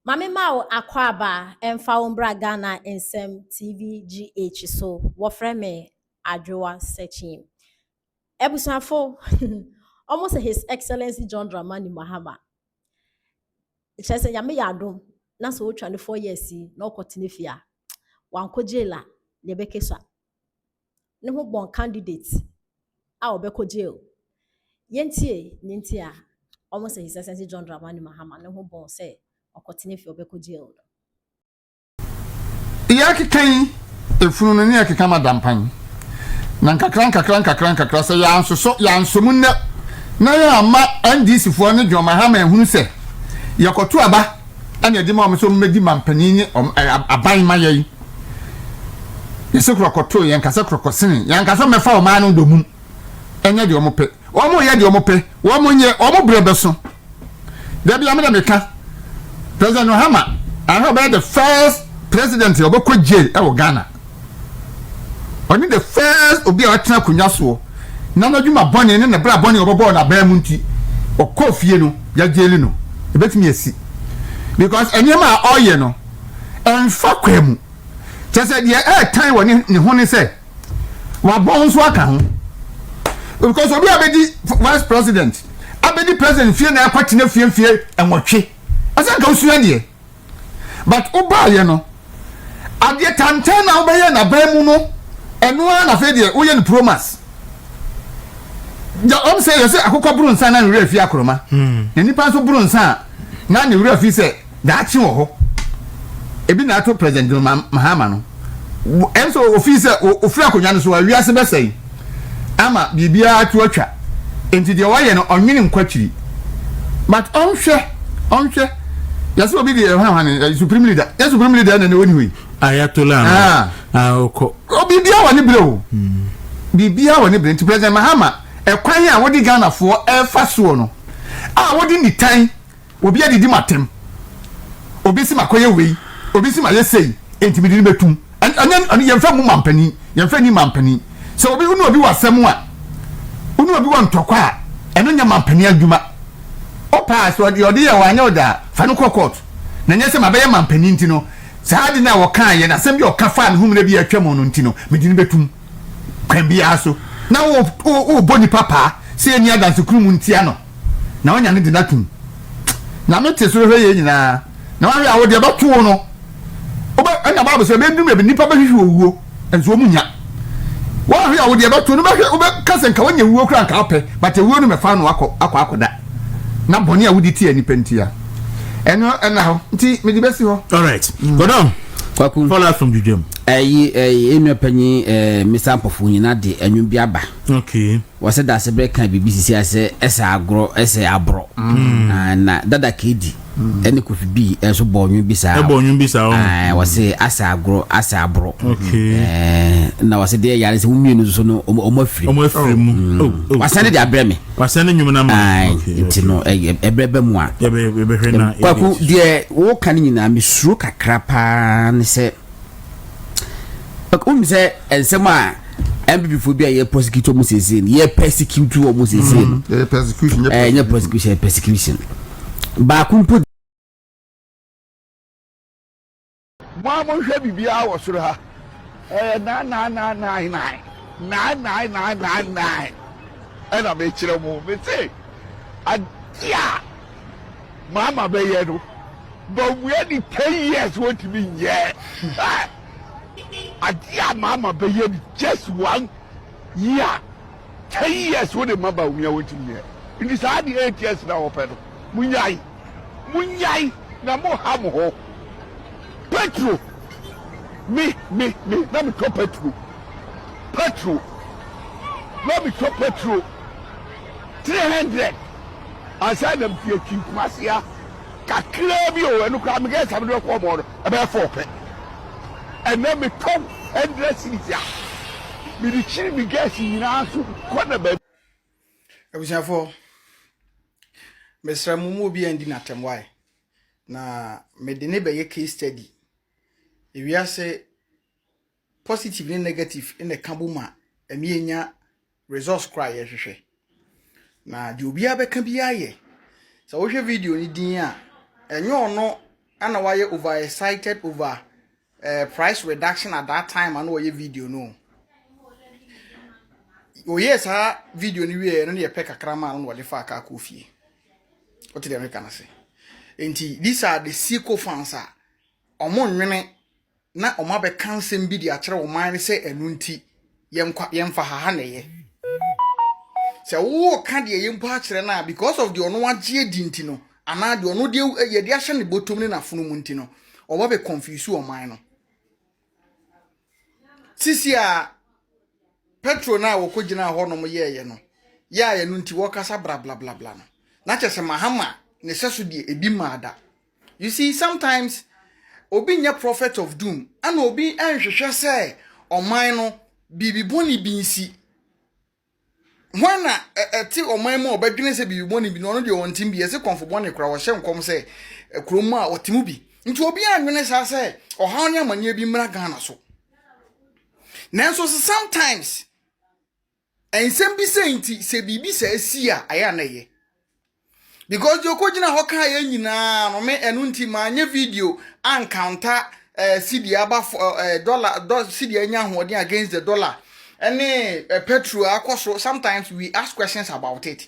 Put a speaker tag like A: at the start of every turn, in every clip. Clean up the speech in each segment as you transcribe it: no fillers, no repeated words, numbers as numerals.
A: Maame ma wo akwaaba mfa wo mbra Ghana Nsɛm TV GH so. Wɔfrɛ me Adwoa Sekyim. Abusuafo, ɔmo sɛ His Excellency John Dramani Mahama. Kyerɛ sɛ Nyame yɛ adom na sɛ wotwa ne 4 years yi na ɔkɔtena fie a, wankɔ jail a, deɛ ɛbɛkɛ so a ne ho bɔn candidate a ɔbɛkɔ jail. Yɛntie ne nti a ɔmo sɛ His Excellency John Dramani Mahama ne ho bɔn sɛ ɔkɔtena fie, ɔbɛkɔ jail no.
B: Yɛkeka yi efunu no ne yɛkeka ma dampan na nkakra nkakra nkakra nkakra sɛ yɛansosɔ yɛansom nnɛ na yɛama NDC foɔ ne John Mahama ehunu sɛ yɛkɔto aba ɛna ɛde ma wɔn sɛ wɔmmɛdi mampanin ne ɔm ɛ aban ma yɛn. Yɛsɛ korɔkɔto yɛn kasa korɔkɔsene yɛn kasa mɛfa ɔman no dɔmum. Ɛnyɛ deɛ wɔn pɛ, wɔn yɛ deɛ wɔn pɛ, wɔn nyɛ wɔn brɛ bɛso. Dabi ame na meka, President Mahama ahwɛ ɔbɛyɛ the first president a ɔbɛkɔ jail ɛwɔ Ghana. Ɔne the first obi a ɔtena akonnwa soɔ na n'adwuma bɔne ne ne bra bɔne a ɔbɛbɔɔ n'aban mu nti ɔkɔɔ fie no, yɛagyeli no. Ebɛtumi asi because nneɛma a ɔreyɛ no ɛnfa kwan mu. Kyerɛ sɛ deɛ ɛɛtan wɔ ne ne ho ne sɛ wabɔn nso aka ho, because obi a bɛdi vice president, abɛdi president fie na ɛkɔtena fie mfie 8, ɛsɛ nka osua deɛ. But wobaayɛ no, adeɛ tantan na wobɛyɛ n'aban mu no, ɛno ara na afei deɛ woyɛ no promas ɔm sɛ yɛsɛ akokɔ boro nsa na ne werɛ fi akoroma, na nipa nso boro nsa a na ne werɛ fi sɛ daakye wɔ hɔ. Ebi na ato President John Mahama no. Ɛnso ofi sɛ ofiri akonnwa no so a, wiase bɛsɛe ama biribiara to atwa. Nti deɛ wayɛ no, ɔnwene nkɔ akyiri, but ɔnhwɛ yɛsɛ obi de ɛhwan hwan supreme leader yɛ supreme leader ɛna ne wɔni hɔ yi.
C: Ayatollah no a ɔkɔ.
B: Biribiara wɔ ne berɛ o, biribiara wɔ ne berɛ. Nti President Mahama, ɛkwan a wɔde Ghanafoɔ ɛfa soɔ no a wɔde nitan obi adidi ma tɛm, obi si ma kɔyɛ wei, obi si ma yɛ sei, nti mi de ne bɛtum. Ɛnyɛ ɛno yɛmfa mu mampanin, yɛmfa ni mampanin sɛ obi ne obi wɔ asɛm a, wone obi wɔ ntɔkwa a, ɛno nyɛ mampanin adwuma. Ɔpaa sɛ ɔde yɛ wanyɛ ɔda a, fa no kɔ court. Na nyɛ sɛ mabɛyɛ mampanin nti no, saa ade no a wɔkaa yɛ no, asɛm bi a ɔka faa ne ho mmerɛ bi a atwa mu no nti no, mede no bɛtum kwan biara so na wobɔ nipa paa sɛ ɛni adansekuru mu ntia no na wanya ne de no atum. Nyame te soro hwɛ yɛn nyinaa na wahwɛ a wode ɛbɛto wo no wobɛ. Ɛna Bible sɛ ɛbɛduru baabi nipa bɛhwehwɛ owuo nso wɔn nya. Wahwɛ a wode ɛbɛto no, bɛhwɛ wobɛka sɛ nka wanya wuo koraa nka wopɛ, but ewuo no mɛfa no akɔ akɔ akɔda na bɔne a wode tia nipa ntia ɛno ɛna hɔ. Nti mede bɛsi hɔ.
C: Alright, Gordon.
D: Kwaku.
C: Follow from dwudwam.
D: Ɛyi enua panyin Mr Mpɔfo nyinaa de ɛnwom bi aba. Wɔsɛ daase bere ka biribi sisi asɛ ɛsɛ agorɔ ɛsɛ aborɔ. Ah, na Dada Kedi ɛne Kofi B ɛnso bɔ ɔnwom bi saa.
C: Ɛbɔ ɔnwom bi saa ɔho.
D: Ah, wɔsɛ asɛ agorɔ asɛ aborɔ. Na wɔsɛ deɛ yare sɛ wɔn mmienu nso no ɔmo afiri.
C: Ɔmo afiri mu. Oh.
D: Wasan de abrɛ me.
C: Wasan ne nnwom na ma.
D: Nti no ɛbrɛ bɛ mu a.
C: Yɛbɛhwɛ na.
D: Kwaku, deɛ wɔka no nyinaa mesuro kakra paa ne sɛ wonim sɛ nsɛm a NPP foɔ bi a yɛ prosecute wɔn seesei no, yɛ persecute wɔn seesei no.
B: Yɛ persecution, nyɛ.
D: Nyɛ prosecution, persecution baako mpo.
E: Mo a monhwɛ biribiara wɔ soro ha, ɛyɛ 99999 99999 ɛna mekyerɛ mo. Mese adeɛ a Maama bɛyɛ no, Bawumia ni 10 years wɔntumi nyɛ. Adeɛ a Maama bɛyɛ no just one year, 10 years wode ma Bawumia, wɔntumi nyɛ. Nti saa adeɛ 8 years na wɔpɛ no, munyae, munyae na moha mo ho. Petrol, me na metɔ petrol, petrol na metɔ petrol 300 ansa na mfi akyi Kumase kakraa bi o. Ɛno koraa mekɛ sɛ mede bɛkɔ ɔmɔ no ɛbɛyɛ fɔɔ pɛ. Ɛnɛ metɔ 100 cedis a mede kyiri me gas nyinaa so kɔ na baabi.
F: Abusuafoɔ, mesrɛ mo, mu obi andi n'atɛm wae na mede ne bɛyɛ case study. Ewiase, positive ne negative na ɛka bom a ɛmi enya results koraa yɛhwehwɛ. Na deɛ obiara bɛka biara yɛ sɛ wohwɛ video no din a, ɛnyɛ ɔno. ana wayɛ over excited over eh, price reduction at that time ana ɔyɛ video no. Ɔyɛɛ saa video no wieɛ no ne yɛpɛ kakra maa no na ɔde faa kaa kɔɔ fie. Wote deɛ meka no ase? Nti these are the sycophants a ɔmo nwene na ɔmo abɛka nsɛm bi de akyerɛ ɔman no sɛ ɛno nti yɛnkwa yɛmfa ha ha na ɛyɛ. Sɛ woka deɛ yɛ mpo akyerɛ no a because of deɛ ɔno agye adi nti no anaa deɛ ɔno deɛ yɛde ahyɛ ne bɔtɔm ne n'afono mu nti no ɔba bɛ confuse ɔman no. Sisi a petrol no a wɔkɔgyinaa hɔnom yɛeɛ no, yɛ a ɛno nti wɔkasa brablablabla no, na kyerɛ sɛ Mahama ne sɛso deɛ ebi mmaa da. You see, sometimes obi nyɛ prophet of doom, ɛna obi nhwehwɛ sɛ ɔman no biribi bɔne bi nsi. Hwan na ɛte ɔman mu a ɔbɛdwene sɛ biribi bɔne bi na ɔno deɛ ɔntem bi ɛsɛ kɔmfo bɔne koraa wɔhyɛ nkɔm sɛ kurom mu a ɔte mu bi nti obi anwene saa sɛ ɔhaw ne amanneɛ bi mmra Ghana so nanso so sometimes nsɛm bi sɛ nti sɛ biribi saa si a ayɛ a na ɛyɛ Because deɛ ɔkɔgyina hɔ kaa yɛ nyinaa no me ɛno nti maanyɛ video ancounter eh, cedi aba eh, dollar do, cedi anya ahoɔden against the dollar ɛne eh, petrol akɔ soro sometimes we ask questions about it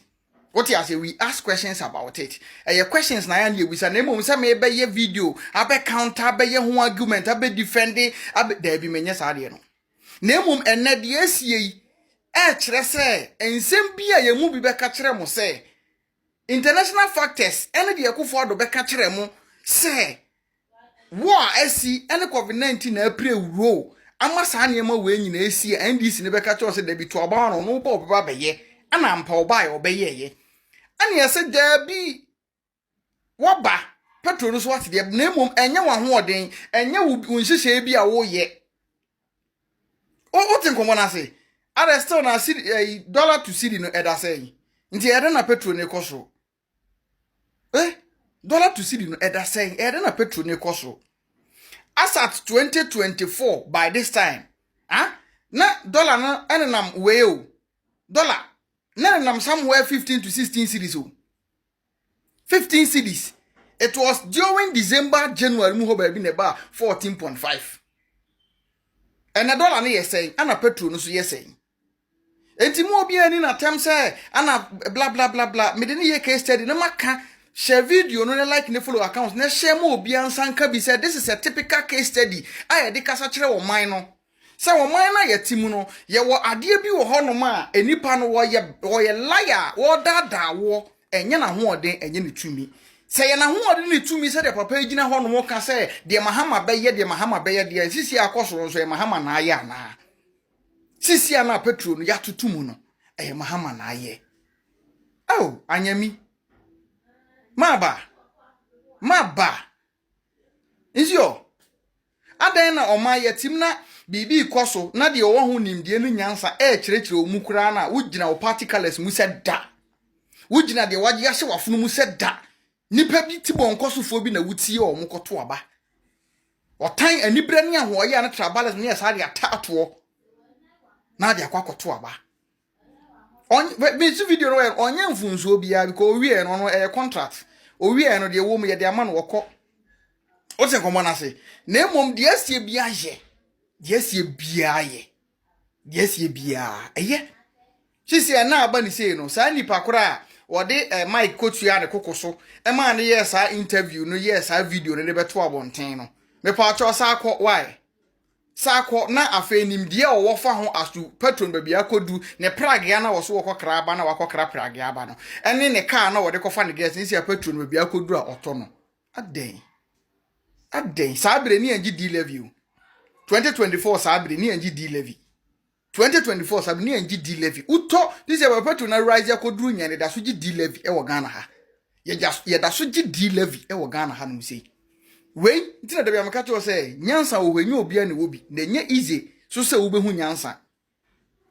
F: wote ase we ask questions about it ɛyɛ questions na ayɛ ne yɛbisa na mmom sɛ mebɛyɛ video abɛ counter abɛyɛ ho argument abɛ defend abɛ daabi menyɛ saa deɛ no Na mmom ɛnnɛ deɛ asie yi ɛrekyerɛ sɛ nsɛm bi a yɛn mu bi bɛka kyerɛ mo sɛ international factors ɛne deɛ Akufo Addo bɛka kyerɛ mo sɛ war a asi ɛne COVID-19 na apire wuro ama saa nneɛma wei nyinaa asi a NDC ne bɛka kyerɛ sɛ dabi to aba no ɔno ba ɔbɛba abɛyɛ ɛna ampa ɔbaeɛ ɔbɛyɛɛyɛ ɛne ɛsɛ daabi Woaba petrol no so ate deɛ, na mmom ɛnyɛ w'ahoɔden, ɛnyɛ wo nhyehyɛeɛ bi a woyɛ. Wote nkɔmmɔ no ase? Ada still na cedi, eh, dollar to cedi no ɛda sɛn? Nti ɛyɛ dɛn na petrol no kɔ soro? Eh, dollar to cedi no ɛda sɛn? Ɛyɛ dɛn na petrol no kɔ soro? As at 2024 by this time, ah, na dollar no ɛnenam wei o, dollar na ɛnenam somewhere 15 to 16 cedis o. 15 cedis. It was during December, January mu hɔ baabi na ɛbaa 14.5. Ɛnɛ dɔla no yɛ sɛn, ana petrol no nso yɛ sɛn. Enti mu obiara ni n'atɛm sɛ ana bla bla bla bla. Mede ne yɛ case study na maka share video no na like ne follow account na share ma obiara nsa nka bi sɛ this is a typical case study a yɛde kasa kyerɛ ɔman no. Sɛ ɔman no a yɛte mu no, yɛwɔ adeɛ bi wɔ hɔnom a nnipa no wɔyɛ wɔyɛ liar a wɔredaadaa woɔ, ɛnyɛ n'ahoɔden, ɛnyɛ ne tumi. Sɛ ɛyɛ n'ahoɔden ne tumi sɛdeɛ papa yi gyina hɔnom ka sɛ deɛ Mahama bɛyɛ, deɛ Mahama bɛyɛ deɛ sisi a akɔ soro nso ɛyɛ Mahama na ayɛ anaa? Sisi a na petrol no yɛatoto mu no, ɛyɛ Mahama na ayɛ. Oh, anyami. Maba. Maba. Nso adɛn na ɔman yɛtem na biribi rekɔ so na deɛ ɔwɔ ho nimdeɛ ne nyansa ɛrekyerɛkyerɛ wo mu koraa no a wogyina wo party colours mu sɛ da. Wogyina deɛ wagye ahyɛ w'afono mu sɛ da. Nnipa bi ti bɔnkɔsofoɔ bi na wotie wɔn kɔto aba. Ɔtan aniberɛ ne ahoɔyɛ ne tribalism ne ɛsaa de ataatoɔ na ade akɔ akɔto aba. Mesi video no ɔnyɛ mfomsoɔ biara because owie no ɔno ɛyɛ contract. Owie no deɛ ɛwɔ mu yɛde ama no ɔkɔ. Wote nkɔmmɔ no ase. Na mmom deɛ asie biara yɛ. Deɛ asie biara yɛ. Deɛ asie biara ɛyɛ. Sisi ɛna aba ne sei no saa nipa koro a wɔde eh, mic kɔtua ne koko so ɛmaa no yɛɛ saa interview no yɛɛ saa video no de bɛto abɔnten no. Mepaakyɛw saa kɔ why? Saa kɔ na afei nimdeɛ a ɔwɔ fa ho as to petrol no baabi akɔdu, ne pragea no a wɔso wɔkɔ kra aba na wakɔ kra pragea aba no, ɛne ne car no a wɔde kɔfa ne girls no si a petrol no baabi akɔdu a ɔtɔ no. Adɛn? Adɛn? Saa bere ne yɛngye D levy o. 2024 saa bere ne yɛngye D levy. 2024 saa bere ne yɛngye D levy. Wotɔ ne sɛ baabi petrol no rise akɔduru nyɛ ne da so gye D levy ɛwɔ Ghana ha. Yɛda so gye D levy ɛwɔ Ghana ha nom sei. Wei nti na dabi a meka kyerɛ wo sɛ nyansa wɔ hɔ ɛnyɛ obiara na ɛwɔ bi na ɛnyɛ easy so sɛ wobɛhu nyansa.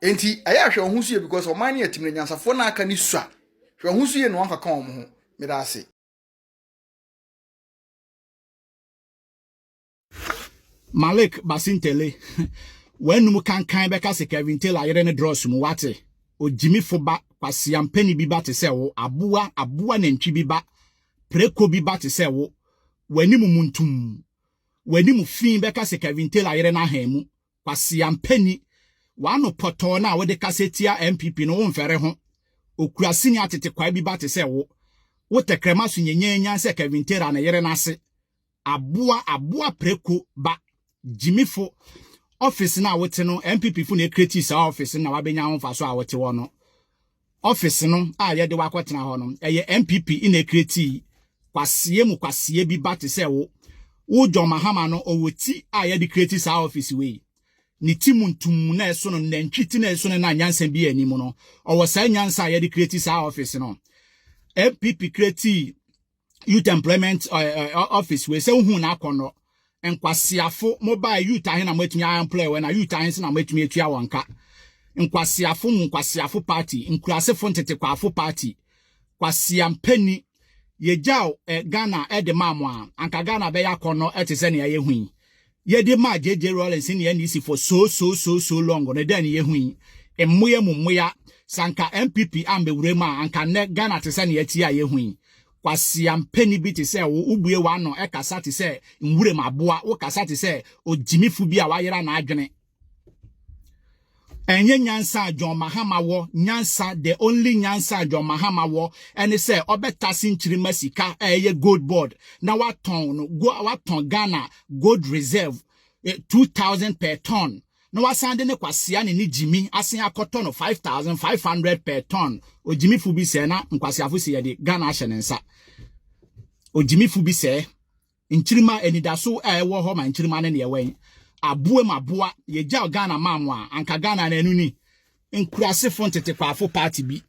F: Enti ɛyɛ a hwɛ wo ho so yie because ɔman no yɛ tim na nyansafoɔ no aka ne sua. Hwɛ wo ho so yie na wankɔka wɔn ho. Meda ase.
G: Malik Basintale, w'anum kankan bɛka se Kevin Taylor yere ne drɔs mu, wate? Ogyimifo ba, kwasiampani bi ba te sɛ wo, aboa, aboa nantwi bi ba, preko bi ba te sɛ wo. W'anim muntum. W'anim fi bɛka sɛ Kevin Taylor yere no ahan mu. Kwasiampani. W'ano pɔtɔɔ no a wode kasa tia NPP no womfɛre ho. Okuraseni atetekwae bi ba te sɛ wo. Wo tɛkrɛma so nyanyanyan sɛ Kevin Taylor ne yere no ase. Aboa aboa preko ba. Gyimifo. Office no a wote no NPP fo na ekreti saa office no na wabenya ho mfaso a wote hɔ no. Office no a yɛde wo akɔtena hɔ no, ɛyɛ NPP na ecreatii. Kwaseɛ mu kwaseɛ bi ba te sɛ wo. Wo John Mahama no, ɔwɔ ti a yɛde create saa office wei. Ne ti mu ntum na ɛso no, nantwi ti na ɛso no na nyansa bi anim no. Ɔwɔ saa nyansa a yɛde create saa office no. NPP create youth employment uh, uh, office wei sɛ wohu n'akɔnnɔ nkwaseafo mobile youth ahe na moatumi employ wɔ na youth ahe nso na moatumi atua wɔn ka nkwaseafo mu nkwaseafo party nkurasefo ntetekwafo party kwasiampani yɛgyaw eh, Ghana ɛde maa mo a anka Ghana bɛyɛ akɔnnɔ ɛte sɛ nea yɛhu yi Yɛde maa JJ Rawlings ne NDC for so so so so long no dɛn ne yɛhu yi? Mmoya mu mmoya. Sɛ anka NPP ambɛwura mu a anka nnɛ Ghana te sɛ nea ɛte a yɛhu yi. Kwasiampani bi te sɛ wo, wobue w'ano kasa te sɛ nwuram aboa, wokasa te sɛ ogyimifo bi a wayera n'adwene. Ɛnyɛ nyansa a John Mahama wɔ, nyansa, the only nyansa a John Mahama wɔ ɛne sɛ ɔbɛtase nkyirima sika a ɛyɛ gold board na watɔn no, watɔn Ghana gold reserve 2000 per ton na wasan de ne kwasea ne ne gyimi asen akɔtɔ no 5500 per ton. Ogyimifo bi sɛɛ na nkwaseafo si yɛde Ghana ahyɛ ne nsa. Ogyimifo bi sɛɛ. Nkyirimma anidaso a ɛwɔ hɔ ma nkyirimma ne nea ɛwɛn. Aboa mu aboa, yɛgyaw Ghana maa mo a, anka Ghana na ɛno ni. Nkurasefo ntetekwaafo party bi.